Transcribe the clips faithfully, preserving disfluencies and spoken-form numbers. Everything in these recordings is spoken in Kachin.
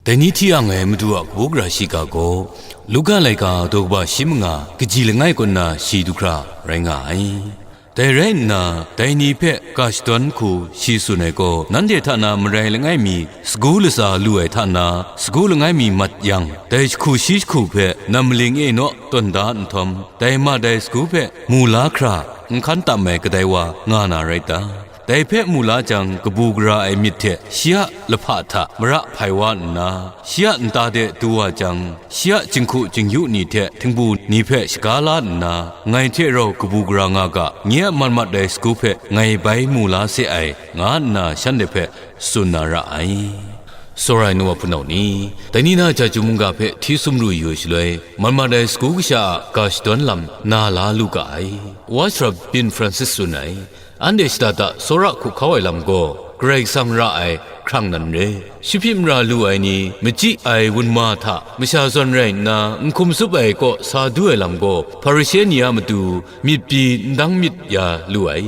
Dai ni hti ang ai Madu a kabu gara shiga gaw, Luka laika daw kaba shi manga kaji langai kaw nna shi du hkra rai nga ai. Dai rai nna, dai ni hpe ga shadawn hku shi tsun ai gaw, nanhte hta na marai langai mi sagu latsa lu ai hta na, sagu langai mi mat yang, dai jahku shi jahku hpe nam maling e naw tawn da nhtawm, dai mat ai sagu hpe mu la hkra n hkan tam ai kadai wa nga na rai ta? Dai hpe mu la jang, kabu gara ai myit hte shi a lahpa hta mara hpai wa nna, shi a nta de du wa jang, shi a jinghku jingyu ni hte htingbu ni hpe shaga la nna, ngai hte rau kabu gara nga ga, nye a mat mat ai sagu hpe ngai bai mu la se ai, nga nna shanhte hpe tsun na ra ai. Tsawra ai nu wa hpunau ni, dai ni na Chyeju mungga hpe hti sumru yu ai shaloi, mat mat ai sagu kasha a ga shadawn lam na la lu ga ai. Wa Sharap Bin Francis tsun ai, anhte shada da tsawra hkuhkau ai lam gaw, Karai Kasang ra ai hkrang nan re. Shahpyi mara lu ai ni, machyi ai wunma hta masha zawn rai nna, n hkum tsup ai kaw sa du ai lam gaw, Hparishe ni a matu myit pyi n dang myit ya lu ai.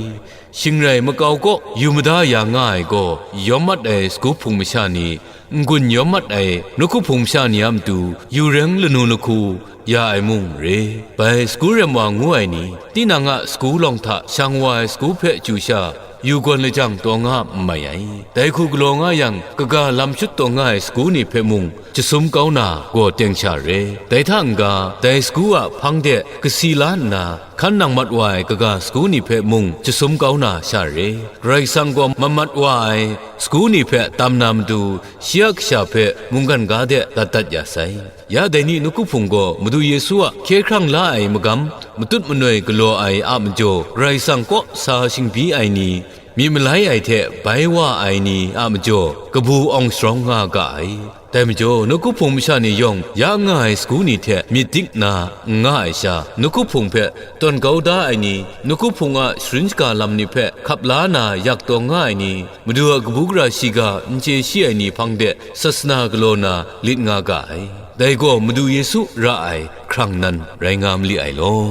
Shing rai makau kaw yu mada ya nga ai gaw, yawm mat ai sagu hpung masha ni, n-gun yawm mat ai nawku hpung masha ni a matu yu reng lanu lahku ya ai mung re. Bai sagu rem wa ngu ai ni, tinang a sagu lawng hta shang wa ai sagu hpe chyu sha, yu gawn lajang taw nga n mai ai. Dai hku galaw nga yang, kaga lam shut taw nga ai sagu ni hpe mung jasum kau na gaw teng sha re. Dai hta n-ga, dai sagu a hpang de kasi la nna, hkan nang mat wa ai kaga sagu ni hpe mung jasum kau na sha re. Karai Kasang gaw mat mat wa ai sagu ni hpe tam na matu, shi a kasha hpe mungkan ga de dat dat ya sai. Ya dai ni nawku hpung gaw Madu Yesu a hkye hkrang la ai magam, matut manoi galaw ai a majaw, Karai Kasang kaw sa shingbyi ai ni, myi malai ai hte bai wa ai ni a majaw, kabu awng sharawng nga ga ai. Dai majaw, nawku hpung masha ni yawng ya nga ai sagu ni hte myit dik nna n nga ai sha, nawku hpung hpe tawn kau da ai ni, nawku hpung a sharin shaga lam ni hpe hkap la na yak taw nga ai ni, Madu a kabu gara shiga n chye shi ai ni hpang de sasana galaw na lit nga ga ai. Dai gaw Madu Yesu ra ai hkrang nan rai nga mali ai law.